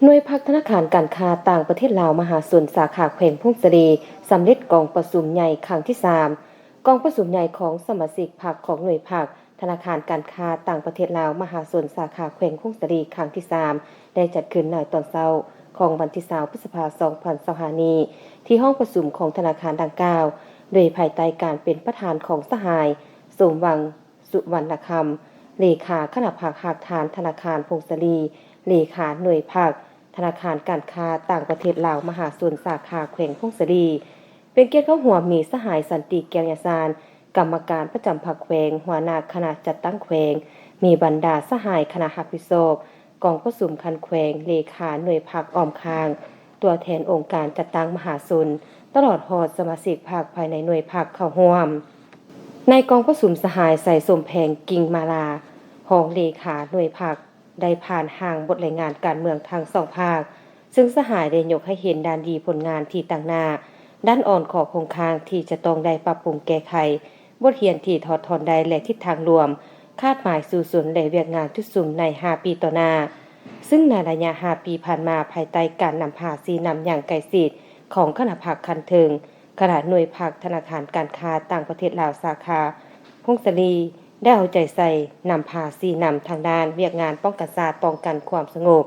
ໜ່ວຍພັກທະນາຄານການຄ້າຕ່າງປະເທດລາວມະຫາຊົນ ສາຂາແຂວງຜົ້ງສາລີ ສຳເລັດກອງປະຊຸມໃຫຍ່ຄັ້ງທີສາມ. ກອງປະຊຸມໃຫຍ່ຂອງສະມາຊິກພັກຂອງໜ່ວຍພັກທະນາຄານການຄ້າຕ່າງປະເທດລາວມະຫາຊົນ ສາຂາແຂວງຜົ້ງສາລີ ຄັ້ງທີສາມ ໄດ້ຈັດຂຶ້ນໃນຕອນເຊົ້າຂອງວັນທີຊາວ ພຶດສະພາ ສອງພັນຊາວຫ້ານີ້ ທີ່ຫ້ອງປະຊຸມຂອງທະນາຄານດັ່ງກ່າວ ໂດຍພາຍໃຕ້ການເປັນປະທານຂອງສະຫາຍ ສົມຫວັງ ສຸວັນນະຄຳ ເລຂາຄະນະພັກຮາກຖານທະນາຄານຜົ້ງສາລີ, ເລຂາໜ່ວຍພັກທະນາຄານການຄ້າຕ່າງປະເທດລາວມະຫາຊົນ ສາຂາແຂວງຜົ້ງສາລີ. ເປັນກຽດເຂົ້າຮ່ວມມີສະຫາຍ ສັນຕິ ແກ້ວຍາຊານ ກຳມະການປະຈຳພັກແຂວງ, ຫົວໜ້າຄະນະຈັດຕັ້ງແຂວງ, ມີບັນດາສະຫາຍຄະນະຮັບຜິດຊອບກອງປະຊຸມຂັ້ນແຂວງ, ເລຂາໜ່ວຍພັກອ້ອມຂ້າງ, ຕົວແທນອົງການຈັດຕັ້ງມະຫາຊົນ, ຕະຫຼອດຮອດສະມາຊິກພັກພາຍໃນໜ່ວຍພັກເຂົ້າຮ່ວມ. ໃນກອງປະຊຸມ ສະຫາຍ ໄຊສົມແພງ ກິ່ງມາລາ ຮອງເລຂາໜ່ວຍພັກ ໄດ້ຜ່ານຮ່າງບົດລາຍງານການເມືອງທັງສອງພາກ, ເຊິ່ງສະຫາຍໄດ້ຍົກໃຫ້ເຫັນດ້ານດີຜົນງານທີ່ຕັ້ງໜ້າ, ດ້ານອ່ອນຂໍ້ຄົງຄ້າງທີ່ຈະຕ້ອງໄດ້ປັບປຸງແກ້ໄຂ, ບົດຮຽນທີ່ຖອດຖອນໄດ້ ແລະ ທິດທາງລວມ, ຄາດໝາຍສູ້ຊົນ ແລະ ວຽກງານຈຸດສຸມໃນຫ້າປີຕໍ່ໜ້າ. ເຊິ່ງໃນໄລຍະຫ້າປີຜ່ານມາ, ພາຍໃຕ້ການນຳພາຊີ້ນຳຢ່າງໃກ້ຊິດຂອງຄະນະພັກຂັ້ນເທິງ, ຄະນະໜ່ວຍພັກທະນາຄານການຄ້າຕ່າງປະເທດລາວ ສາຂາຜົ້ງສາລີ ໄດ້ເອົາໃຈໃສ່ນຳພາຊີ້ນຳທາງດ້ານວຽກງານປ້ອງກັນຊາດ, ປ້ອງກັນຄວາມສະຫງົບ,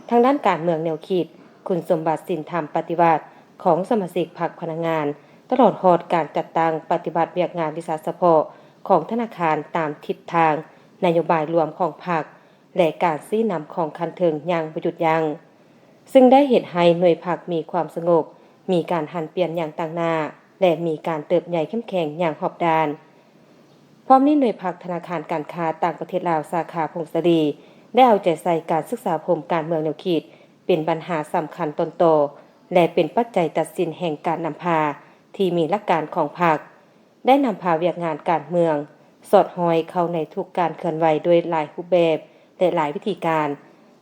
ທາງດ້ານການເມືອງແນວຄິດ, ຄຸນສົມບັດສິນທຳປະຕິວັດຂອງສະມາຊິກພັກພະນັກງານ, ຕະຫຼອດຮອດການຈັດຕັ້ງປະຕິບັດວຽກງານວິຊາສະເພາະຂອງທະນາຄານຕາມທິດທາງນະໂຍບາຍລວມຂອງພັກ ແລະ ການຊີ້ນຳຂອງຂັ້ນເທິງຢ່າງບໍ່ຢຸດຢັ້ງ, ເຊິ່ງໄດ້ເຮັດໃຫ້ໜ່ວຍພັກມີຄວາມສະຫງົບ, ມີການຫັນປ່ຽນຢ່າງຕັ້ງໜ້າ ແລະ ມີການເຕີບໃຫຍ່ເຂັ້ມແຂງຢ່າງຮອບດ້ານ. ພ້ອມນີ້, ໜ່ວຍພັກທະນາຄານການຄ້າຕ່າງປະເທດລາວ ສາຂາຜົ້ງສາລີ ໄດ້ເອົາໃຈໃສ່ການສຶກສາອົບຮົມການເມືອງແນວຄິດ ເປັນບັນຫາສຳຄັນຕົ້ນຕໍ ແລະ ເປັນປັດໄຈຕັດສິນແຫ່ງການນຳພາທີ່ມີຫຼັກການຂອງພັກ. ໄດ້ນຳພາວຽກງານການເມືອງ ສອດຫ້ອຍເຂົ້າໃນທຸກການເຄື່ອນໄຫວດ້ວຍຫຼາຍຮູບແບບ ແລະ ຫຼາຍວິທີການ,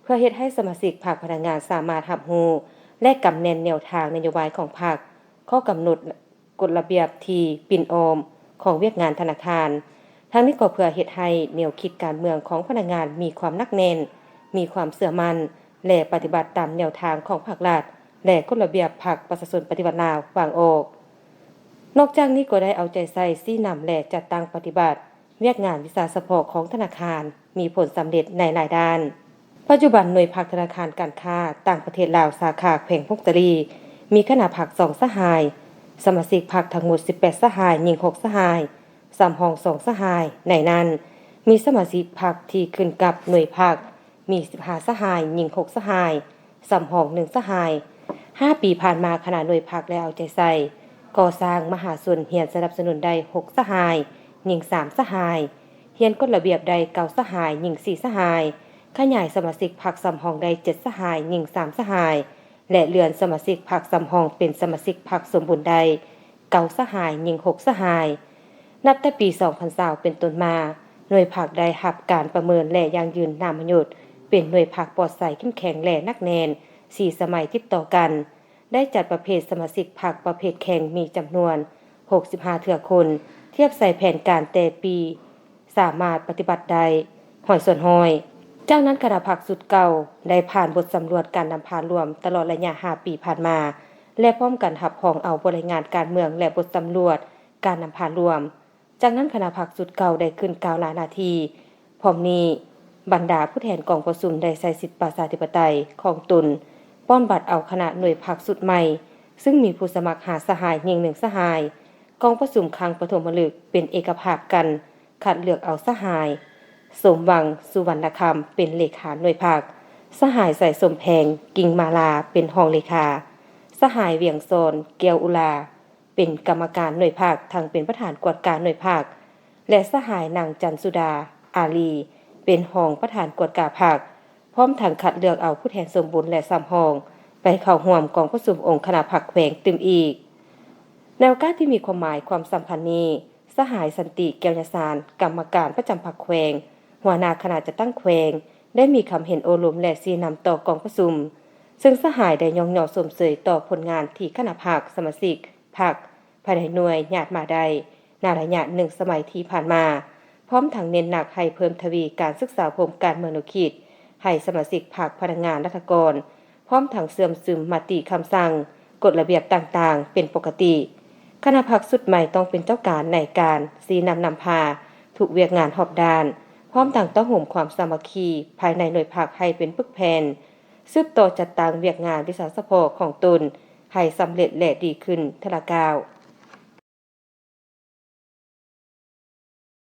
ເພື່ອເຮັດໃຫ້ສະມາຊິກພັກພະນັກງານສາມາດຮັບຮູ້ ແລະ ກຳແໜ້ນແນວທາງນະໂຍບາຍຂອງພັກ, ຂໍ້ກຳນົດ, ກົດລະບຽບທີ່ປິ່ນອ້ອມຂອງວຽກງານທະນາຄານ. ທັງນີ້ກໍເພື່ອເຮັດໃຫ້ແນວຄິດການເມືອງຂອງພະນັກງານມີຄວາມໜັກແໜ້ນ, ມີຄວາມເຊື່ອໝັ້ນ ແລະ ປະຕິບັດຕາມແນວທາງຂອງພັກລັດ ແລະ ກົດລະບຽບພັກປະຊາຊົນປະຕິວັດລາວວາງອອກ. ນອກຈາກນີ້ກໍໄດ້ເອົາໃຈໃສ່ຊີ້ນຳ ແລະ ຈັດຕັ້ງປະຕິບັດວຽກງານວິຊາສະເພາະຂອງທະນາຄານມີຜົນສຳເລັດໃນຫຼາຍດ້ານ. ປັດຈຸບັນໜ່ວຍພັກທະນາຄານການຄ້າຕ່າງປະເທດລາວ ສາຂາແຂວງຜົ້ງສາລີ ມີຄະນະພັກສອງສະຫາຍ, ສະມາຊິກພັກທັງໝົດສິບແປດສະຫາຍ, ຍິງຫົກສະຫາຍ, ສຳຮອງສອງສະຫາຍ. ໃນນັ້ນ ມີສະມາຊິກພັກທີ່ຂຶ້ນກັບໜ່ວຍພັກ ມີສິບຫ້າສະຫາຍ, ຍິງຫົກສະຫາຍ, ສຳຮອງໜຶ່ງສະຫາຍ. ຫ້າປີຜ່ານມາ, ຄະນະໜ່ວຍພັກໄດ້ເອົາໃຈໃສ່ກໍ່ສ້າງມະຫາຊົນຮຽນສະໜັບສະໜູນໄດ້ຫົກສະຫາຍ, ຍິງສາມສະຫາຍ, ຮຽນກົດລະບຽບໄດ້ເກົ້າສະຫາຍ, ຍິງສີ່ສະຫາຍ, ຂະຫຍາຍສະມາຊິກພັກສຳຮອງໄດ້ເຈັດສະຫາຍ, ຍິງສາມສະຫາຍ ແລະ ເລື່ອນສະມາຊິກພັກສຳຮອງເປັນສະມາຊິກພັກສົມບູນໄດ້ເກົ້າສະຫາຍ, ຍິງຫົກສະຫາຍ. ນັບແຕ່ປີສອງພັນຊາວເປັນຕົ້ນມາ, ໜ່ວຍພັກໄດ້ຮັບການປະເມີນ ແລະ ຢັ້ງຢືນນາມມະຍົດເປັນໜ່ວຍພັກປອດໃສ, ເຂັ້ມແຂງ ແລະ ໜັກແໜ້ນສີ່ສະໄໝຕິດຕໍ່ກັນ, ໄດ້ຈັດປະເພດສະມາຊິກພັກປະເພດແຂງມີຈຳນວນຫົກສິບຫ້າເທື່ອຄົນ, ທຽບໃສ່ແຜນການແຕ່ປີ ສາມາດປະຕິບັດໄດ້ຮ້ອຍສ່ວນຮ້ອຍ. ຈາກນັ້ນຄະນະພັກຊຸດເກົ່າໄດ້ຜ່ານບົດສຳຫຼວດການນຳພາລວມຕະຫຼອດໄລຍະຫ້າປີຜ່ານມາ ແລະ ພ້ອມກັນຮັບຮອງເອົາບົດລາຍງານການເມືອງ ແລະ ບົດສຳຫຼວດການນຳພາລວມ. ຈາກນັ້ນຄະນະພັກຊຸດເກົ່າໄດ້ຂຶ້ນກ່າວລາໜ້າທີ່. ພ້ອມນີ້, ບັນດາຜູ້ແທນກອງປະຊຸມໄດ້ໃຊ້ສິດປະຊາທິປະໄຕຂອງຕົນ ປ່ອນບັດເອົາຄະນະໜ່ວຍພັກຊຸດໃໝ່, ຊຶ່ງມີຜູ້ສະໝັກຫ້າສະຫາຍ, ຍິງໜຶ່ງສະຫາຍ. ກອງປະຊຸມຄັ້ງປະຖົມມະລຶກເປັນເອກະພາບກັນ ຄັດເລືອກເອົາສະຫາຍ ສົມຫວັງ ສຸວັນນະຄຳ ເປັນເລຂາໜ່ວຍພັກ, ສະຫາຍ ໄຊສົມແພງ ກິ່ງມາລາ ເປັນຮອງເລຂາ, ສະຫາຍ ວຽງສອນ ແກ້ວອຸລາ ເປັນກຳມະການໜ່ວຍພັກ ທັງເປັນປະທານກວດກາໜ່ວຍພັກ ແລະ ສະຫາຍ ນາງ ຈັນສຸດາ ອາລີ ເປັນຮອງປະທານກວດກາພັກ, ພ້ອມທັງຄັດເລືອກເອົາຜູ້ແທນສົມບູນ ແລະ ສຳຮອງ ໄປເຂົ້າຮ່ວມກອງປະຊຸມອົງຄະນະພັກແຂວງຕື່ມອີກ. ໃນໂອກາດທີ່ມີຄວາມໝາຍຄວາມສຳຄັນນີ້, ສະຫາຍ ສັນຕິ ແກ້ວຍາຊານ ກຳມະການປະຈຳພັກແຂວງ, ຫົວໜ້າຄະນະຈັດຕັ້ງແຂວງ ໄດ້ມີຄຳເຫັນໂອ້ລົມ ແລະ ຊີ້ນຳຕໍ່ກອງປະຊຸມ, ເຊິ່ງສະຫາຍໄດ້ຍ້ອງຍໍຊົມເຊີຍຕໍ່ຜົນງານທີ່ຄະນະພັກ, ສະມາຊິກພັກພາຍໃນໜ່ວຍຍາດມາໄດ້ໃນໄລຍະໜຶ່ງສະໄໝທີ່ຜ່ານມາ, ພ້ອມທັງເນັ້ນໜັກໃຫ້ເພີ່ມທະວີການສຶກສາອົບຮົມການເມືອງແນວຄິດໃຫ້ສະມາຊິກພັກ, ພະນັກງານ, ລັດຖະກອນ, ພ້ອມທັງເຊື່ອມຊຶມມະຕິຄຳສັ່ງ, ກົດລະບຽບຕ່າງໆ ເປັນປົກກະຕິ. ຄະນະພັກຊຸດໃໝ່ຕ້ອງເປັນເຈົ້າການໃນການຊີ້ນຳນຳພາທຸກວຽກງານຮອບດ້ານ, ພ້ອມທັງຕ້ອງໂຮມຄວາມສາມັກຄີພາຍໃນໜ່ວຍພັກໃຫ້ເປັນປຶກແຜ່ນ, ສືບຕໍ່ຈັດຕັ້ງວຽກງານວິຊາສະເພາະຂອງຕົນໃຫ້ສຳເລັດ ແລະ ດີຂຶ້ນເທື່ອລະກ້າວ.